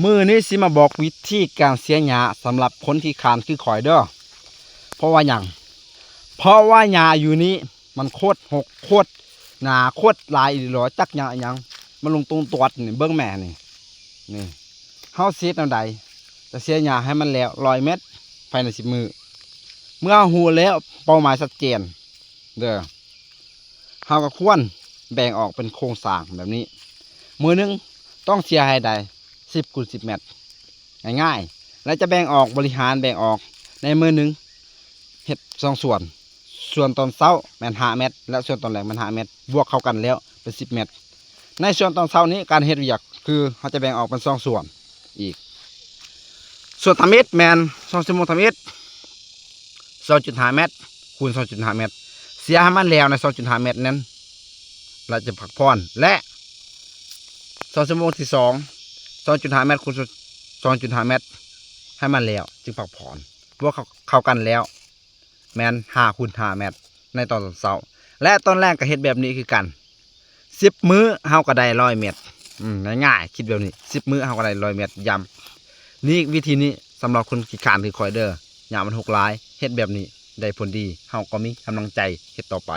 ມື້ນີ້ຊິມາບອກວິທີການເສຍຫຍ້າສຳລັບຄົນຂີ້ຄ້ານຄືຂ້ອຍເດີ. ເພາະວ່າຫຍັງ? ເພາະວ່າຫຍ້າຢູ່ນີ້ມັນໂຄດຮົກ ໂຄດໜາ ໂຄດຫຼາຍອີ່ຫຼີຫຼໍ ຈັກຫຍ້າອີ່ຫຍັງ ມັນລົງຕົງຕວດນີ້ ເບິ່ງແມ້ນີ້ ນີ້ ເຮົາຊິເຮັດແນວໃດ ຈະເສຍຫຍ້າໃຫ້ມັນແລ້ວຮ້ອຍແມັດ ພາຍໃນສິບມື້. ເມື່ອເຮົາຮູ້ແລ້ວ ເປົ້າໝາຍຊັດເຈນເດີ ເຮົາກໍຄວນແບ່ງອອກເປັນໂຄງສ້າງແບບນີ້ ມື້ໜຶ່ງຕ້ອງເສຍໃຫ້ໄດ້ສິບຄູນສິບແມັດ ງ່າຍໆ ແລະ ຈະແບ່ງອອກ ບໍລິຫານແບ່ງອອກໃນມື້ໜຶ່ງເຮັດສອງສ່ວນ ສ່ວນຕອນເຊົ້າແມ່ນຫ້າແມັດ ແລະ ສ່ວນຕອນແລງແມ່ນຫ້າແມັດ ບວກເຂົ້າກັນແລ້ວເປັນສິບແມັດ. ໃນສ່ວນຕອນເຊົ້ານີ້ ການເຮັດວຽກຄືເຮົາຈະແບ່ງອອກເປັນສອງສ່ວນອີກ ສ່ວນທຳອິດແມ່ນສອງຊົ່ວໂມງທຳອິດ ສອງຈຸດຫ້າແມັດ ຄູນສອງຈຸດຫ້າແມັດ ເສຍໃຫ້ມັນແລ້ວໃນສອງຈຸດຫ້າແມັດນັ້ນ ແລ້ວຈຶ່ງພັກຜ່ອນ ແລະ ສອງຊົ່ວໂມງທີສອງ ສອງຈຸດຫ້າແມັດ ຄູນສອງຈຸດຫ້າແມັດ ໃຫ້ມັນແລ້ວຈຶ່ງພັກຜ່ອນ ບວກເຂົ້າ ເຂົ້າກັນແລ້ວ ແມ່ນຫ້າຄູນຫ້າແມັດ ໃນຕອນເຊົ້າ ແລະ ຕອນແລງກໍເຮັດແບບນີ້ຄືກັນ ສິບມື້ເຮົາກໍໄດ້ຮ້ອຍແມັດ. ອືມ ງ່າຍໆ ຄິດແບບນີ້ ສິບມື້ເຮົາກໍໄດ້ຮ້ອຍແມັດ ຢ້ຳ ນີ້ ວິທີນີ້ສຳລັບຄົນຂີ້ຄ້ານຄືຂ້ອຍເດີ ຫຍ້າມັນຮົກຫຼາຍ ເຮັດແບບນີ້ໄດ້ຜົນດີ ເຮົາກໍມີກຳລັງໃຈເຮັດຕໍ່ໄປ.